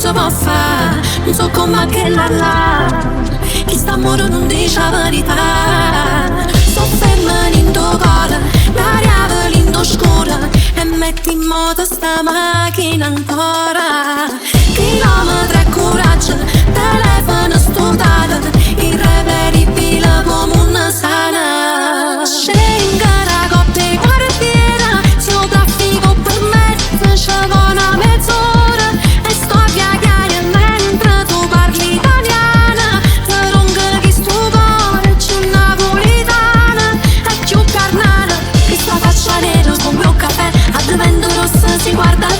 se può fa'. Nun so' comm' a chella là. Chist'ammore nun dice 'a verità. So' femmene dint' 'o core, na diavola dint' 'o scuro. E metti in moto 'sta macchina ancora. Chilometri 'e curaggio, telefono stutato, irreperibile p' 'o munno sano. Scengo 'a copp' 'e quartiere, si 'o traffico 'o permette, ce vo' 'na mezz'ora. E sto a via Chiaia mentre tu parli italiano. Te rongo chistu core cchiù napulitano e cchiù carnale. Chesta faccia nera comme 'o cafè, addiventa rossa si guarda.